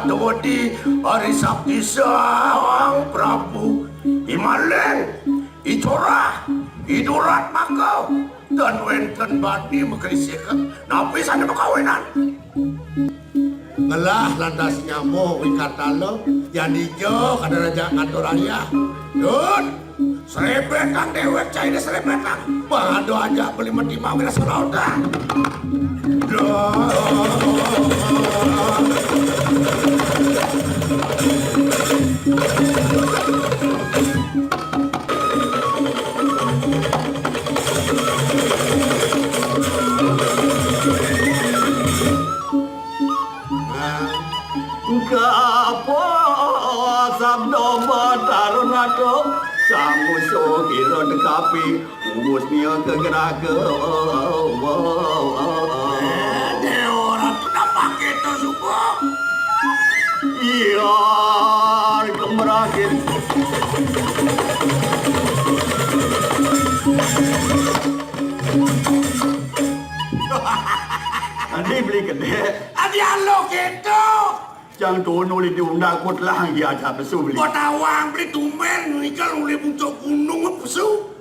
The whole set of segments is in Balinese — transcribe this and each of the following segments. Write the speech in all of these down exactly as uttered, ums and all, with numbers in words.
Dewedi, Ari Sakti Sang Prabu, I Malin, I Corah, I Durat maka, tan wénten bani makrisikan, napi sané makawinan. Ngelah lantas nyama wikatala, yan dija kada raja ngatur ayah. Dun, srebetang déwék cainé srebetang. Pada aja beli mati mawin asal udah. Kapa sabda Batara Nata, samusuh kira dekapi, ubus nia ke geraka. Déwa Ratu, napa kéto suba? Iya, kemerakin. Adi beli kedék. Adi alo kéto. Cang tono li diundang kot lah, iya aja pesu beli. Kok tawang beli tumben, ngikel uli pucuk gunung pesu.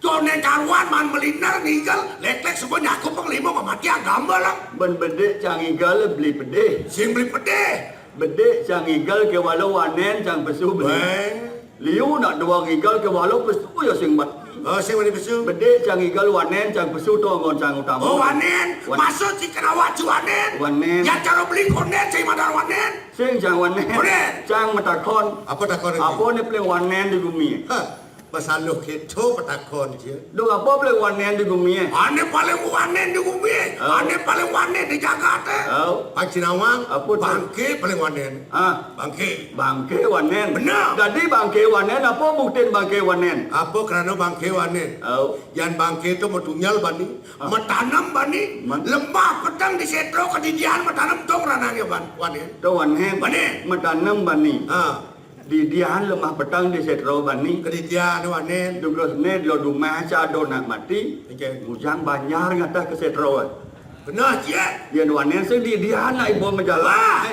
Cone karuan man meliner ngikel, lék-lék suba nyakup panglima mamati agama lah. Bén bedik cang ngikel beli pedih. Sing beli pedih. Bedik cang ngikel kéwala wanén cang pesu beli. Wéh. Liu nak dua ngikel kéwala pesu ya sing mati. Oh, sing mati pesu. Bedik cang ngikel wanén cang pesu tonggon cang utama. Oh, wanén. Wan- Maksud si kenawa ci wanén. Wanén. Ya cara beli konden sing madar wanén. Sing cang wanén. Konden. Cang matakon. Apa takon lagi? Apa né paling wanén di gumi? Hah. Masalah kéto patakon cia. Dong apa paling wanén di gumi? Ané paling wanén di gumi. Oh. Ané paling wanén di jagaté. Oh. Pang ci nawang. Apa tu? Bangké paling wanén. Ah. Bangké. Bangké wanén. Bener. Dadi bangké wanén, apa buktin bangké wanén? Apa krana bangké wanén? Au. Yan bangké to matunggal bani, ah, matanem bani, man- lemah peteng di sétra kadidian matanem to ngranangé ban-, wanén. To wanén. Wanén. Matanem bani. Ha. Didian lemah peteng di sétra bani. Kadidian wanén. Dugasné dua dumah ca ada nak mati. Oké. Ngujang banjar ngatah ka sétra. Bener, Cik. Yan wanén sing didian nak iba majalan. Wah.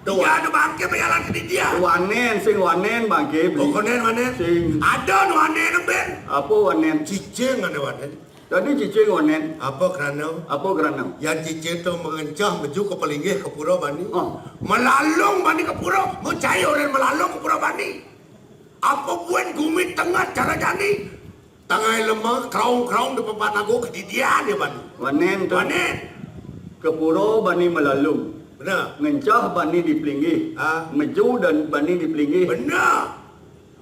Tuh. Iya, ada bangké bajalan ke dia. Wanén, sing wanén bangké beli. Oh, konden wanén. Sing. Ada nu wanén, Ben. Apa wanén? Cicing ada wanén. Tadi cicing wanén. Apa krana? Apa krana? Yan cicing to mengencah menuju ke pelinggih ke pura bani. Oh. Malalung bani ke pura, mencai orang malalung ke pura bani. Apa buin gumi tengah cara jani? Tangai lemah, kraung-kraung di pempat nago kadidian ya bani. Wanén to. Wanén. Ke pura bani malalung. Bener. Ngencah bani di pelinggih. Ha. Meju dan bani di pelinggih. Bener.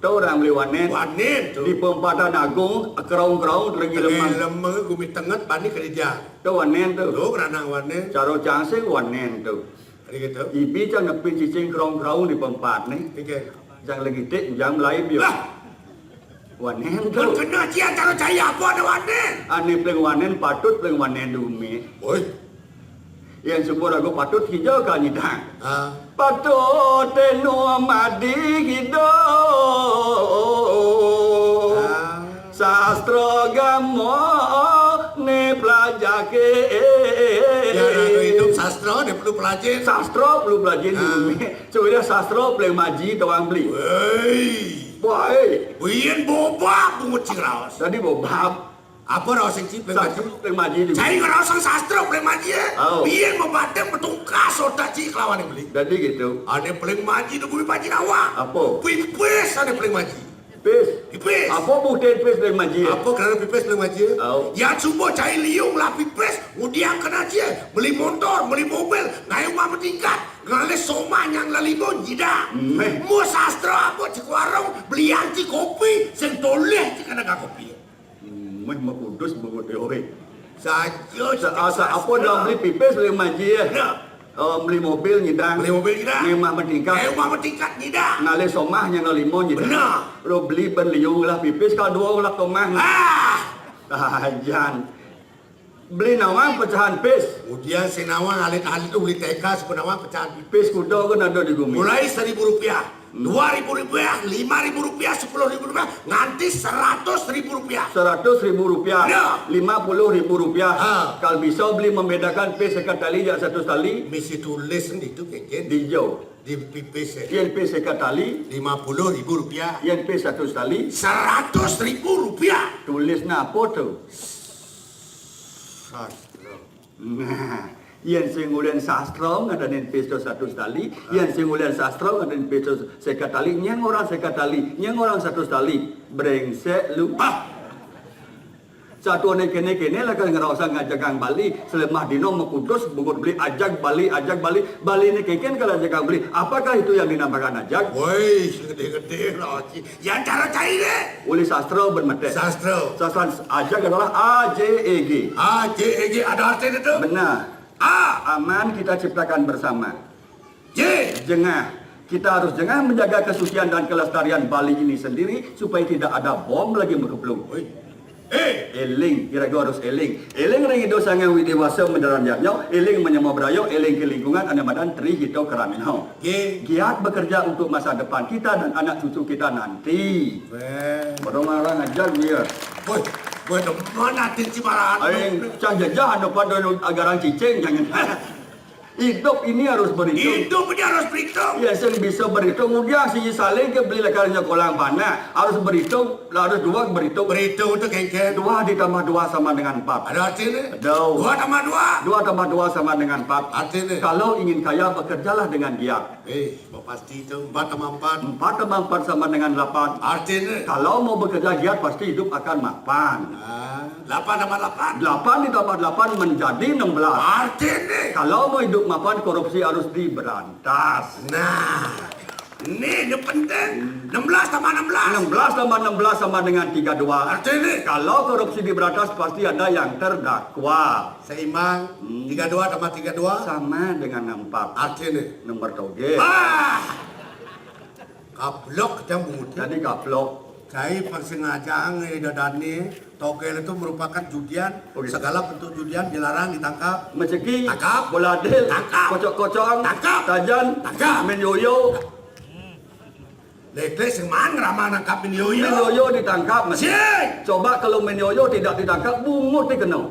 To orang beli wanén. Wanén to. Di pempatan agung, kraung-kraung lagi lemah. Lemah gumi tenget bani kadidian. To wanén to. To, ranang wanén. Cara cang sing wanén to. Ari gitu. Ibi cang nepi cicing kraung-kraung di pempat né. Oké. Cang lagi tik, jang mulai biu. Lah. Wanén to. Mun kena ci antara cai apa ada wanén? Ané paling wanén patut paling wanén di gumi. Oi. Yan suba raga patut kija ka nyidang. Ah. Patut tenu madi kida. Ah. Sastra agama né pelajaké. Ya, raga hidup sastra né perlu pelajin. Sastra perlu pelajin di gumi. Sudah sastra paling maji tawang beli. Woi. Woi. Buin bobab bungut cing raos. Tadi bobab. Apa raos sing ci paling maji? Sastra paling maji di gumi. Cai ngeraos sastra paling maji ya. Oh. Biar membatin bertungkas otak ci kelawan yang beli. Jadi gitu. Ada paling maji di bumi paji nawa. Apa? Pipis ada paling maji. Pipis. Pipis. Apa bukti pipis paling maji ya? Apa kerana pipis paling maji ya? Oh. Ya cuba cai liung lah pipis, udiang kena cia. Beli motor, beli mobil, ngai rumah bertingkat. Ngalih somah nyang lelimo nyida. Meh. Mu sastra apa ci warung, beli anti kopi, sing toleh ci kena kopi. Meh makudus banget ya, oi. Saja. Sa-, sa-, apa dah beli pipis beli maji ya? Ya. Oh, beli mobil nyidang. Beli mobil nyidang. Ngai rumah bertingkat. Ngai rumah bertingkat nyidang. Ngalih somah nyang lelimo nyidang. Benar. Lo beli ban liu lah pipis, kalau dua ulah tomah. Ah. Tajan. Beli nawang pecahan pis. Kemudian si nawang alit-alit tu beli teka, si nawang pecahan pis. Pis kuda kan ada di gumi. Mulai seribu rupiah. Dua ribu rupiah, lima ribu rupiah, sepuluh ribu rupiah, nganti seratus ribu rupiah. Seratus ribu rupiah, ya. Lima puluh ribu rupiah. Ha. Kalau bisa beli membedakan P sekat tali jak seratus tali. Misi tulis itu, Keken. Di hijau. Di pipis, ya. Yang P sekat tali. Lima puluh ribu rupiah. Yang P seratus tali. Seratus ribu rupiah. Tulis napa tu? Sastra. Nah, yang sing ulian sastra ngadanin P seratus tali, yang sing ulian sastra ngadanin P sekat tali, nyang orang sekat tali, nyang orang seratus tali. Brengsek lu. Ah! Satuane kene-kene lakar ngraosang ngajegang Bali, selemah dina makudus, bungut beli ajag Bali, ajag Bali. Bali ne kengken kala ajegang Bali. Apakah itu yang dinamakan ajag? Woi, gede-gede lah, Ci. Yan cara caire. Uli sastra ben metek. Sastra. Sastra ajag adalah A J E G. A J E G ada artinya tu? Benar. A. Aman kita ciptakan bersama. J. Jengah. Kita harus jengah menjaga kesucian dan kelestarian Bali ini sendiri supaya tidak ada bom lagi mengkeplung. Oi. Eh. Eling, kira-kira harus eling. Eling ring Ida Sang Hyang Widi Wasa mendaran nyatnya, eling menyama braya, eling ke lingkungan, ane madan Tri Hita Karamina. G. Giat bekerja untuk masa depan kita dan anak cucu kita nanti. Weh. Baru ngarang aja dia. Woi, woi, demen atin si marahan. Aing cang jajah anu pada anu agaran cicing, jangan. Hidup ini harus berhitung. Hidup ini harus berhitung. Ya, sing bisa berhitung. Udah si saling ke beli lekar nyekolah mana. Harus berhitung, harus dua berhitung. Berhitung tu kengkeng. Dua ditambah dua sama dengan empat. Ada artinya? Ada. Dua tambah dua. Dua tambah dua sama dengan empat. Artinya? Kalau ingin kaya, bekerjalah dengan giat. Eh, pasti itu empat tambah empat. Empat tambah empat sama dengan delapan. Artinya? Kalau mau bekerja giat, pasti hidup akan mapan. Ah, delapan tambah delapan. Delapan ditambah delapan menjadi enam belas. Artinya? Kalau mau hidup mapan, korupsi harus diberantas. Nah, ini, ini penting. Enam belas tambah enam belas. Enam belas tambah enam belas sama dengan tiga dua. Artinya? Kalau korupsi diberantas, pasti ada yang terdakwa. Seimbang. Hmm. Tiga dua tambah tiga dua. Sama dengan empat. Artinya? Nomor toge. Ah! Kaplok kita bungut. Jadi kaplok. Cai persengajaan ngedadani togel itu merupakan judian. Oh, gitu. Segala bentuk judian dilarang, ditangkap. Meceki. Tangkap. Bola adil. Tangkap. Kocok-kocok. Tangkap. Tajan. Tangkap. Main yoyo. Lekle sing man ngeramal nangkap main yoyo. Main yoyo ditangkap, Mas. Sing. Coba kalau main yoyo tidak ditangkap, bungut dikena.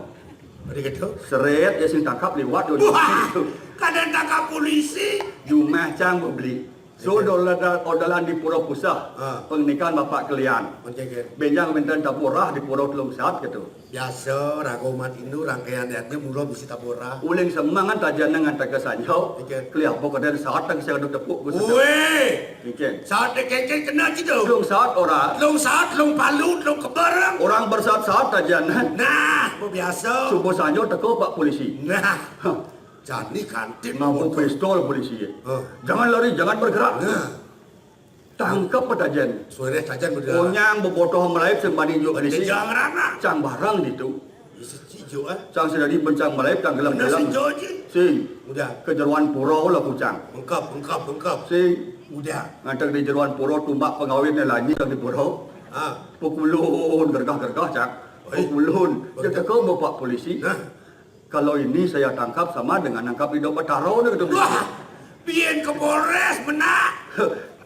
Ada gitu? Seret, ya sing tangkap liwat. Wah, kadang tangkap polisi. Jumah cang beli. So, oke. Dolar, orderan di Pura Puseh. Ah. Pengenikan Bapak Kelian. Oke, oke. Benjang wenten taburah di Pura Telung Sat gitu. Biasa, raga umat Hindu, rangkaian niatnya mula bisi taburah. Uling semangan tajana ngantek ke sanjo. Oke. Keliapo keden saat teng saya tepuk ku sedang. Weh! Oke. Saat dek kengkeng kena gitu. Telung Sat ora. Telung Sat, telung Palu, telung Kebereng. Orang bersaat-saat tajana. Nah, biasa. Subuh sanjo teko Pak Polisi. Nah. Hah. Jani kantin. Mampu pistol polisi. Hah. Jangan lari, jangan bergerak. Nah. Tangkep petajen. Suara tajan bergerak. Onyang bebotoh melaib sing bani injuk polisi. Jangan rana. Cang barang ditu. Bisa cijo, eh. Cang sedadi bencang melaib, cang gelem-gelem. Bener, sing joji. Sing. Udah. Kejeruan pura lah kucang. Bengkap, bengkap, bengkap. Sing. Udah. Ngantek di jeruan pura, tumbak pengawinnya lagi yang di pura. Ah. Pukulun, gergah-gergah, cang. Oi. Pukulun. Betul. Cek teko bapak polisi. Nah. Kalau ini saya tangkap sama dengan nangkap Ido Betara, dia kata. Wah, bien ke Polres, mena.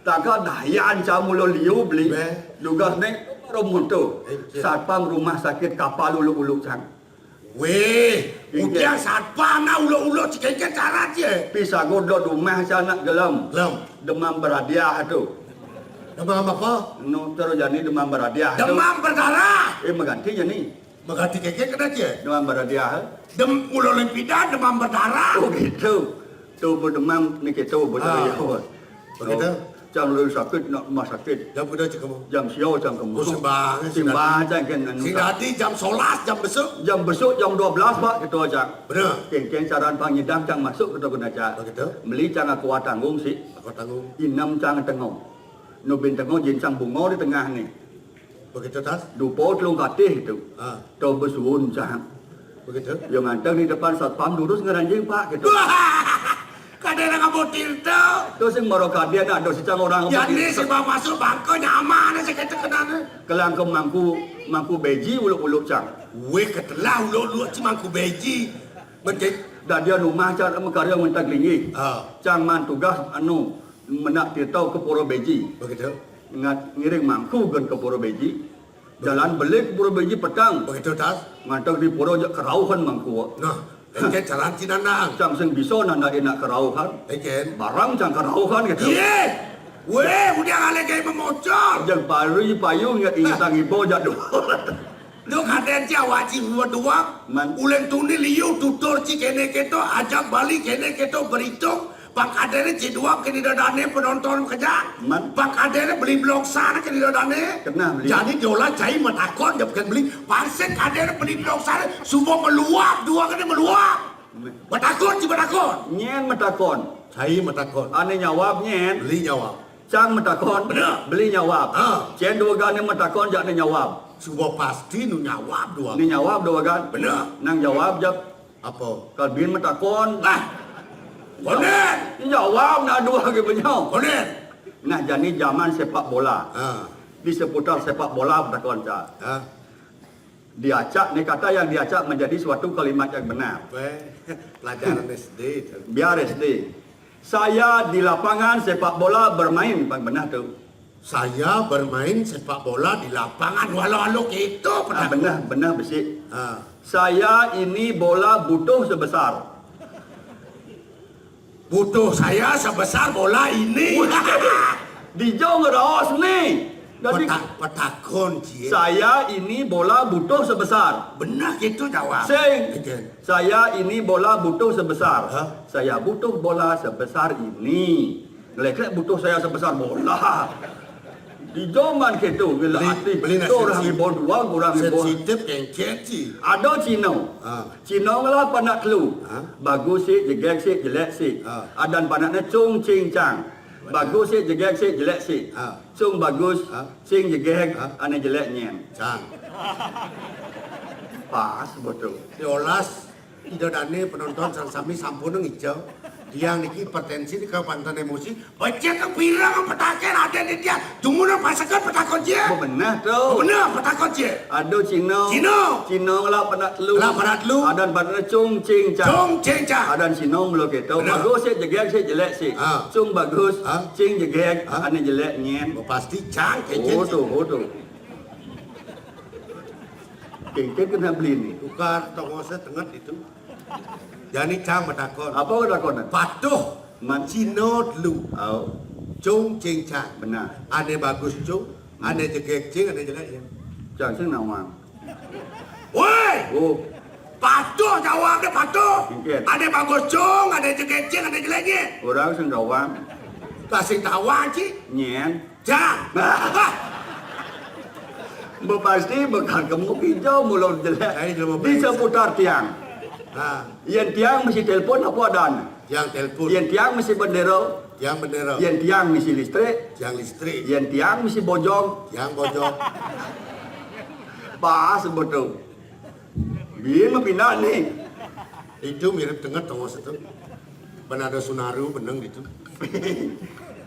Tangkap dayan camulo liu beli. Beh. Dugas nek romunto. Eh, iya. Satpam rumah sakit kapal uluk-uluk cang. Weh, iya. Udah satpam na uluk-uluk cikengkeng cara je. Pisago do rumah cang nak gelem. Gelem. Demam beradiah tu. Demam apa? No, terus jani demam beradiah tu. Demam berdarah. Eh, menggantinya ni. Mengganti keke kena je. Demam beradiah. Dem, ulo lempidan, demam berdarah. Oh, gitu. Tu berdemam ni kita berdaya. Ah. Begitu. Oh, cang lu sakit nak rumah sakit. Jam kuda cek kamu. Jam siau cang kamu. Oh, sembang, sembang cang kan anu. Sing dadi jam sebelas, jam besuk. Jam besuk jam dua belas, Pak, kita cang. Bener. Kengkeng saran pangidang cang masuk kita guna cang. Begitu. Beli cang aku tanggung sih. Aku tanggung. Inam cang tengok. Nubin tengok jincang bunga di tengah ni. Begitu, Tas? Dupo telung katih tu. Ah. Tau besuun, cang. Begitu? Yang nganteng di depan satpam lurus ngeranjing, Pak, gitu. Wah! Kadang nak ngabotir tu. Tu sing maro kadang ada si cang orang. Ya, ni si bang masuk bangko nyaman si kata kenal. Kelang ke mangku, mangku beji uluk-uluk, cang. Weh, ketelah uluk-uluk si mangku beji. Betul. Dan dia rumah cang mekarya minta gelingi. Ah. Cang man tugas anu. Menak tirta ka Pura Beji. Begitu. Ngat-, ngiring mangku gén ka Pura Beji. Jalan beli ka Pura Beji petang. Begitu, Tas. Ngantek di pura jak kerauhan mangku. Nah, engkén cara ci nandang. Cang sing bisa nandang nak kerauhan. Engkén. Barang cang kerauhan gitu. Yé. Wéh, udah ngalih kayak memocor. Jang paru payu ingat ingat ibu jak dua. Duh, kadén ci awak ci dua doang. Man. Uling tuni liu tutur ci kéné kéto, ajak bali kéné kéto, beritung. Pang kadéné ci doang kéné dadané penonton kerja. Man. Pang kadéné beli blok sana kéné dadané. Kenah beli. Jadi diolah cai matakon, dia bukan beli. Pang sing kadéné beli blok sana, suba meluap, dua kéné meluap. Man. Matakon, ci matakon. Nyén matakon. Cai matakon. Ané nyawab nyén. Beli nyawab. Cang matakon. Bener. Beli nyawab. Ha. Cén dua gané matakon, jak né nyawab. Suba pasti nu nyawab dua. Né nyawab dua gan. Bener. Nang jawab jak. Apa? Kalbin matakon. Lah. Konen. Jawab nak dua ke benyau. Konen. Nah, jani zaman sepak bola. Ha. Di seputar sepak bola matakon, Cak. Ha. Diacak, né kata yang diacak menjadi suatu kalimat yang benar. Wéh, pelajaran S D itu. Biar S D. Saya di lapangan sepak bola bermain, Bang, benar tu. Saya bermain sepak bola di lapangan, walau-walau gitu, ah, pernah. Benar, benar bisi. Ah. Saya ini bola butuh sebesar. Butuh saya sebesar bola ini. Dijau ngeraos né. Jadi, peta-, petakon, Cik. Saya ini bola butuh sebesar. Benar gitu jawab. Sing. Engkén. Saya ini bola butuh sebesar. Hah? Saya butuh bola sebesar ini. Ngelekek butuh saya sebesar bola. Di zaman kéto, gila. Beli, ati. Beli nasi. Orang nasi. Ibu dua, orang ibu. Sensitif, engkén, Cik. Ada Cina. Ah. Cina ngelah panak telu. Ha? Bagus sik, jegég sik, jelék sik. Ha. Adan panakné cung, cing, cang. Betul. Bagus sik, jegég sik, jelék sik. Ha. Cung bagus, ha? Cing jegég, ha? Ané jelék nyén. Cang. Pas, betul. Diolas, ida dané penonton sareng sami sampun ngicau. Tiang niki hipertensi di kapanten emosi, becik kepirang petaké Radén Ditya. Dumun pasekan petakon cia. Bebenah tu. Bebenah petakon cia. Aduh, Cino. Cino. Cino ngelak panak telu. Ngelak panak telu. Adan panak cung, cing, cang. Cung, cing, cang. Adan Cino mula kéto. Benar. Bagus sik, jegég sik, jelék sik. Ha. Cung bagus, ha? Cing jegég, ha? Ané jelék nyén. Oh, pasti cang, kéngkén. Oh, tu, oh, tu. Kéngkén kena beli né. Tukar tongosnya tenget itu. Jani cang matakon. Apa takonan? Patuh. Man. Cino telu. Au. Cung, cing, cang. Benar. Ané bagus cung, ané jegég cing, ané jelék nyén. Cang sing nawang. Woi! Oh. Patuh jawabné patuh. Engkén. Ané bagus cung, ané jegég cing, ané jelék nyén. Orang sing nawang. Lah sing tawang, Cik. Nyén. Cang. Bepasti bakal kamu hijau mulai jelék. Ai, jelema. Di seputar tiang. Ha. Yén tiang misi telepon apa adan? Tiang telepon. Yén tiang misi bendéra? Tiang bendéra. Yén tiang misi listrik? Tiang listrik. Yén tiang misi bojog? Tiang bojog. Pas betul. Bin mapindah né. Itu mirip tenget tongos itu. Ban ada sunaru beneng gitu.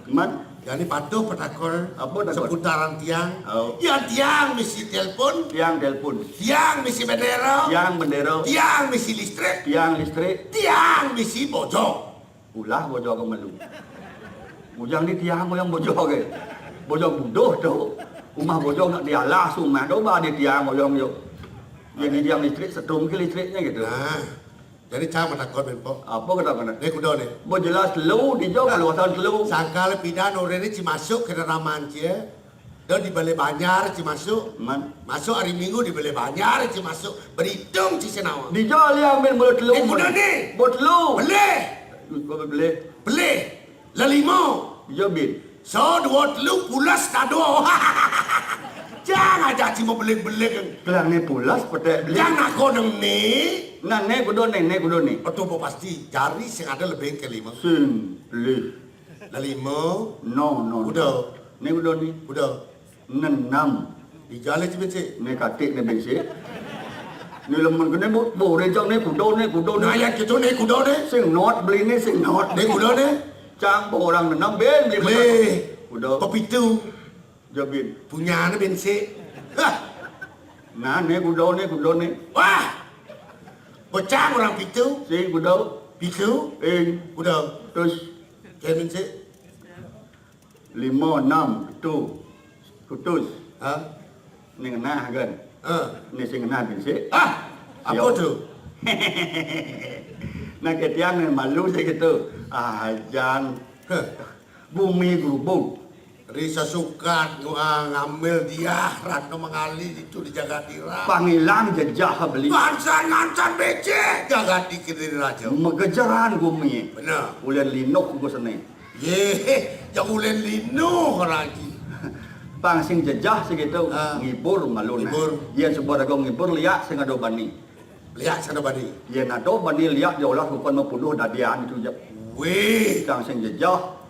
Man? Jani patuh petakon. Apa takon? Seputaran tiang. Oh. Ya, tiang misi telepon. Tiang telepon. Tiang misi bendéra. Tiang bendéra. Tiang misi listrik. Tiang listrik. Tiang misi bojog. Ulah bojog ka malu. Bujang di tiang goyang bojog ké. Bojog buduh tu. Rumah bojog nak dialas rumah tu, bah di tiang goyang yo. Jadi tiang listrik, setum ke listriknya gitu. Nah, jadi cang matakon, Mpok. Apa kata mana? Né kuda né. Bo jelas telu, dijau kaluasan telu. Sangkal pidan oré né ci masuk ke raman cia. Dah di Balé Banjar ci masuk. Man. Masuk hari Minggu di Balé Banjar ci masuk. Beritung ci senawa. Dijau liang bin mula telu. Né kuda né. Bo telu. Belih. Kau belih. Belih. Lelima. Dijau bin. So dua telu pulas kado. Cang aja ci mau beling-beling. Kelang né pulas petek belih. Cang nak kodeng né. Nah, né kuda né, né kuda né. Betul, bo pasti. Jari sing ada lebih ke lima. Sing belih. Lelima. No, no, no. Kuda. Né kuda né. Kuda. Nenam. Dijau lé ci binsik. Né katik né binsik. Né lemen kéné bo, bo rencang né kuda né, kuda né. Nah, yang kéto né kuda né. Sing not beli né, sing not. Né kuda né. Cang bo orang nenam bin beli. Beli. Kuda. Pepitu. Jabin. Punyané binsik. Hah. Nah, né kuda né, kuda né. Wah. Bocah orang pitu. Sing kuda. Pitu. Ing. Kuda. Terus. Kén binsik. Lima, enam, pitu, kutus. Ha? Ning ngenah kan. Ha. Ning sing ngenah binsik. Ah, apa tu? Nah, ketiang nih malu sih gitu. Ah, jan. Heh. Bumi gerubung. Ri sasukat ngambil dia Ratna Mangali itu di Jagadira. Pangilang jejah beli. Ngancan-ngancan becek Jagadikiri Raja. Megejeran bumi. Bener. Ulen linuh ku seni. Ye, jang ulen linuh lagi. Pang sing jejah segitu, ah, ngibur malu nah. Ngibur. Yen suba raga ngibur liak sing ada bani. Liak sing ada bani. Yen ada bani liak diolah bukan mapunduh dadian itu je. Weh. Cang sing jejah.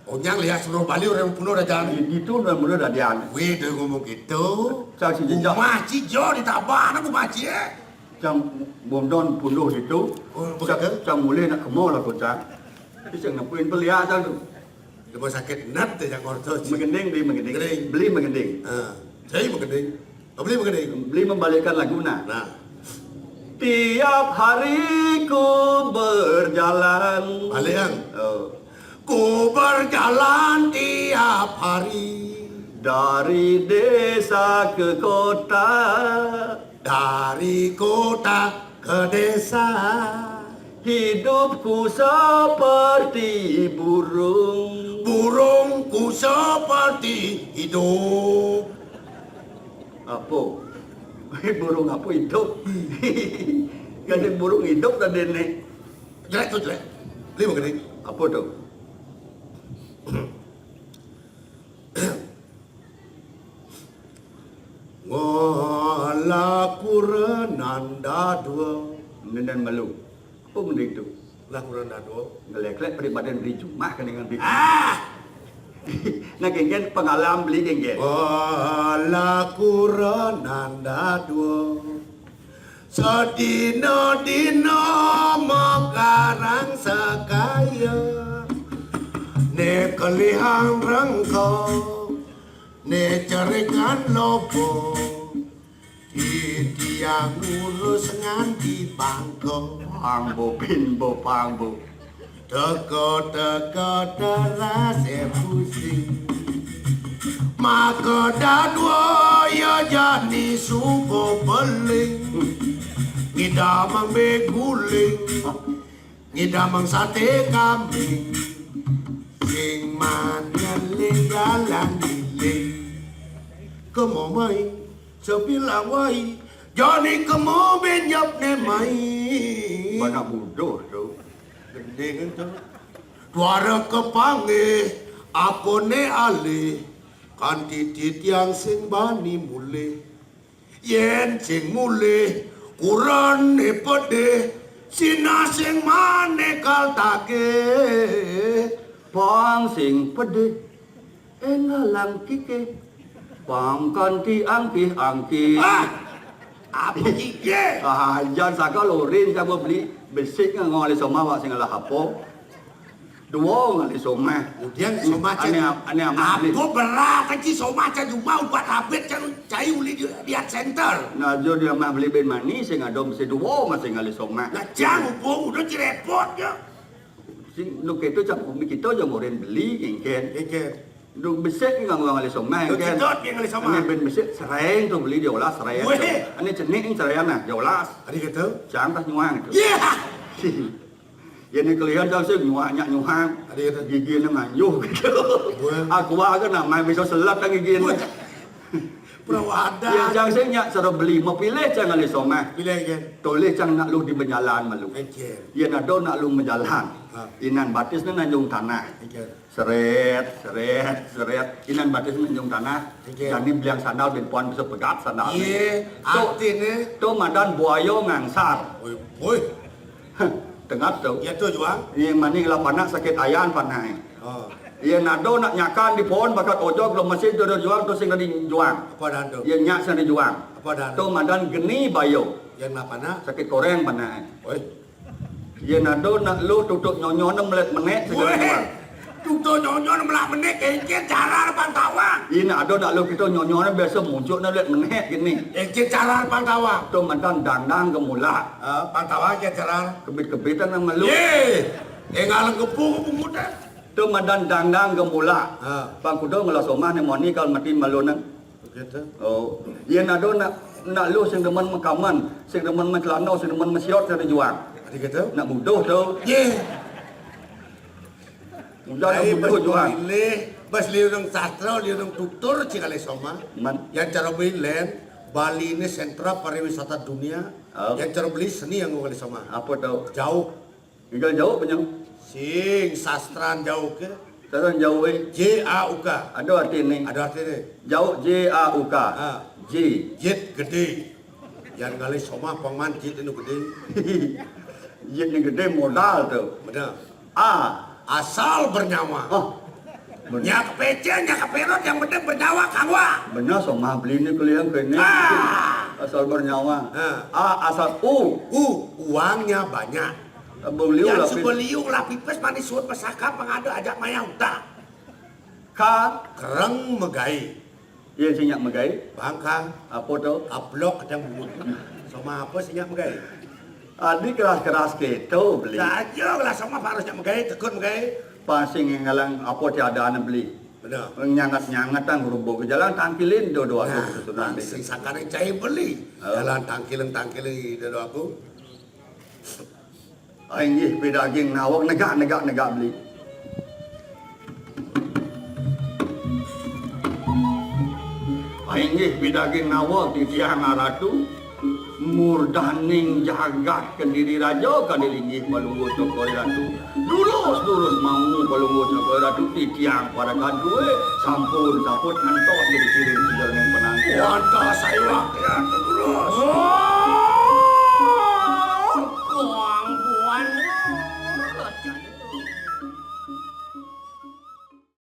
Onyang liak seluruh Bali orang mapunduh dadian. Di, itu orang mapunduh dadian. Weh, dia ngomong gitu. Cang sing jejah. Rumah Cijo ditabah, anak rumah Cie. Cang bondon punduh itu. Oh, begitu? Cang mulih nak kemo lah kocak. Tapi sing nepuin beli asal tu. Lepas sakit nat dia cang orto. Megending, beli megending. Megending. Beli megending. Ah, saya megending. Oh, beli megending. Beli membalikkan lagu nah. Nah. Tiap hari ku berjalan. Balik, Ang. Oh. Ku berjalan tiap hari. Dari desa ke kota. Dari kota ke desa. Hidupku seperti burung. Burungku seperti hidup. Apa? Burung apa hidup? Kan burung hidup tadi nih. Jelek tu, jelek. Beli begini. Apa tu? Ngala kurenan dadua. Mendingan malu. Apa mending tu? Lah kurenan dadua. Ngelek-lek peribadian di jumah kan dengan di. Ah! Nah, genggen pengalam beli genggen. Ngala kurenan dadua. Sedina-dina makarang sakaya. Ne kelihang rengko. Ne cerikan lopo, titiang ngurus nganti bangko. Pangbo, pimbo, pangbo. Teka-teka terase pusing. Maka dadua ya jani suka beling. Ngidamang beguling. Ngidamang sate kambing. Sing manyan linggalan iling. Kemo mai, sebilang wai. Jani kemo benyap ne mai. Bana buduh tu. Gending tu. Tuara kepanggih, apa ne alih. Kanti titiang sing bani mulih. Yen sing mulih, kurenan pedih, sinah sing manekal tagih. Pang sing pedih, engalang kikih. Pang kanti angkih-angkih. Ah, apa kikih? Ah, jan saka lorin sapa beli besik ngawali somah wak sing alah apa. Dua ngali somah. Kemudian somah ane cari. Ane amah beli. Apa berat aja somah cari rumah ubat abet cari, cari uli di, di art center. Nah, jo dia amah beli ben mani sing ada mesti dua masih ngali somah. Lah jang hubung udah cirepot ya. Sing nuk itu cap umi kita jo moren beli ingken. Ingken. Duk besik ni nganggo ngali somah ingken. Duk kita dia ngali somah. Ane ben besik sereng tu beli dia olah sereng. Weh. Ane cenik ni sereng nah dia olah. Ada kata? Jang tas nyuang tu. Iya. Ya, ni kelihan cang sing nyuak nyak nyuhang. Ada kata gigi ni nganjuh gitu. Wah. Aku aja nak main bisa selak kan gigi ni. Wah. Perawatan. Ya, cang sing nyak cara beli, mau pilih cang ngali somah. Pilih kan. Tulis cang nak lu di menjalan malu. Oke. Ya, nado nak lu menjalan. Ha. Inan batis ni nanjung tanah. Oke. Seret, seret, seret. Inan batis menjung tanah. Oke. Jani beliang sandal ben puan bisa pegat sandal. Iya, tu, artinya tu madan buaya ngangsar. Woi, woi. Tengah tu. Ya tu juang. Iya mani lah panak sakit ayan panak. Oh. Iya nado nak nyakan di pohon bakat ojok lo mesin tu juang tu sing tadi juang. Apa dan tu? Iya nyak sing tadi juang. Apa dan? Tu madan geni bayo. Yang nak panak? Sakit koreng panak. Woi. Iya nado nak lu tutup nyonyo ne melet menek segala. Weh, tutup nyonyo ne melet menek, engke cara depan tawang. Iya nado nak lu kita nyonyo ne biasa muncul ne melet menek gini. Engke cara depan tawang. Tu mantan dandang ke mula. Ah, pan tawang ke cara. Kebit-kebitan nang malu. Ye, engal kepu kepungut dah. Tu madan dangdang gemulak. Ha. Pang kuda ngelah somah ni moni kal mati malu nang. Begitu. Oh, yen ada nak, nak lu sing demen mekaman, sing demen mencelana, sing demen mesiot, sing juang. Adi gitu? Nak muduh tu. Ye. Udah nak muduh juang. Bas liu nang sastra, liu nang tutur, cik alai somah. Man. Yang cara beli len, Bali ni sentra pariwisata dunia. Oh. Yang cara beli seni yang alai somah. Apa tu? Jauh. Tinggal jauh punya. Sing sastran jauh ke? Sastran jauh, eh. J A U K. Ada arti ni. Ada arti ni. Jauh J A U K. Ha. J. Jit gede. Yang ngalih somah pangman jit inu gede. Jit ni gede modal tu. Benar. A. Asal bernyawa. Oh. Benar. Nya kepecen, nya keperot, yang penting bernyawa kangwa. Benar, somah beli ni kuliah ke ni. Ah. Asal bernyawa. Ha. A. Asal U. U. Uangnya banyak. Beliau yang lah suba liu lah pipis mani suut pesaka pangada ajak mayah utak. Ka. Kereng megai. Iya, sing nyak megai. Bangka. Apa tu? Kaplok kadang bungut. Sama apa sing nyak megai? Adi keras-keras keto beli. Saja lah sama harus nyak megai, tekun megai. Pasing ngalang apa tiada ane beli. Benar. Nyangat-nyangat tang rubuh ke jalan tangkilin dodo aku. Nah, susunan sing sakane cai beli. Oh. Jalan tangkilin-tangkilin dodo aku. Inggih pidaging naweg negak-negak negak beli. Inggih pidaging naweg titiang Ratu, murdaning jagat Kendiri Raja kadi linggih Palungguh Cokor Ratu. Lurus-lurus mau Palungguh Cokor Ratu titiang para kadue sampun saput ngantos diri-diri sijar ning penangkian. Wantah saiwak ya lurus.